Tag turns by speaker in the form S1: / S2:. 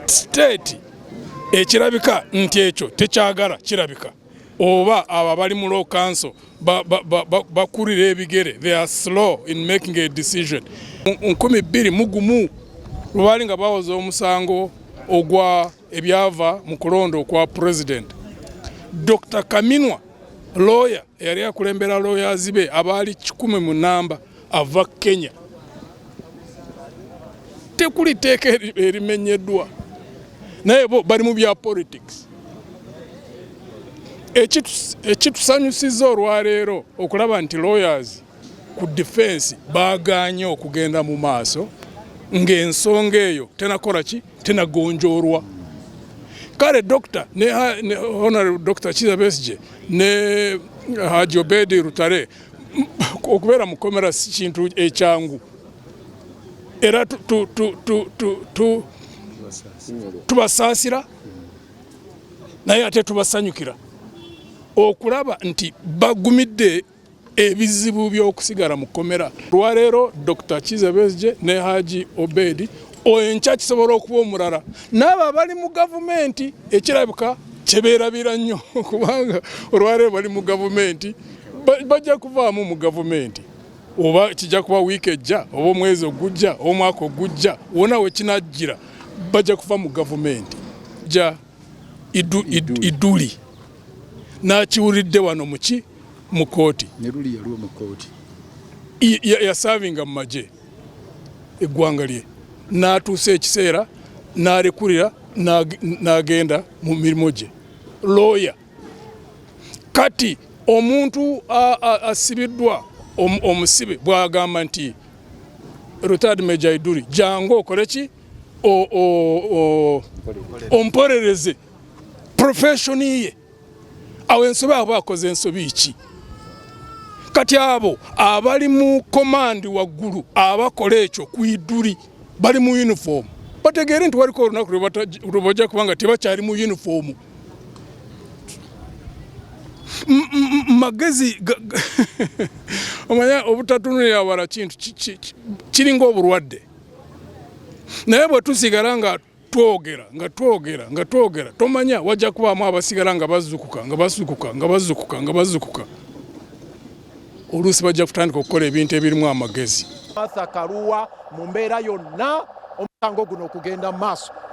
S1: State ekirabika nti ekyo tekyagala kirabika oba abo abali mu law council bakurira ebigere, they are slow in making a decision. 2001 lwali nga bawoza omusango ogwa ebyava mu kulonda okwa president, Dr. Kaminwa, lawyer eyali akulembera lawyers be abaali 100 mu namba, ava Kenya. Tekuli tteeka erimenyeddwa, naye bo bali mu bya politics. Ekitusanyusiza olwaleero okulaba nti lawyers ku defense baganye okugenda mu maaso ng'ensonga eyo tenakola ki, tenagonjoolwa. Kale Dr. ne Honorable Dr. Kizza Besigye ne Haji Obedi Lutale, okubeera mu komera si kintu ekyangu, era tubasaasira, naye ate tubasanyukira okulaba nti bagumidde ebizibu by'okusigala mu kkomera. Lwaleero Dr. Kizza Besigye ne Haji Obedi, enkya kisobola okuba omulala. N'abo abali mu gavumenti ekirabika kyebeerabira nnyo, kubanga olwaleero bali mu gavumenti, bajja kuvaamu mu gavumenti, oba kijja kuba wiiki ejja, oba omwezi ogujja, oba omwaka ogujja, wona we kinajjira bajja kuva mu gavumenti. Ja Iduli n'akiwulidde wano muki mu kooti. Yaservinga mu magye eggwanga lye, n'atuusa ekiseera n'alekulira, n'agenda mu mirimu gye looya. Kati omuntu asibiddwa, omusibe bw'agamba nti, "Retired Major Iduli, jangu okole ki, omporereze profession ye," awo ensobi aba akoze ensobi ki? Kati abo abali mu command waggulu abakola ekyo ku Iduli bali mu uniform, bategeere nti waliko olunaku lwe bajja kuba nga tebakyali mu uniform. Magezi omanya obutatunulira wala kintu kiringa obulwadde, naye bwe tusigala nga twogera, nga twogera, nga twogera, tomanya wajja kubaamu abasigala nga bazukuka, nga bazukuka, nga bazukuka, nga bazukuka. Oluusi bajja kutandika okukola ebintu ebirimu amagezi.
S2: Martha Karua, mu mbeera yonna omusango guno okugenda mu maaso.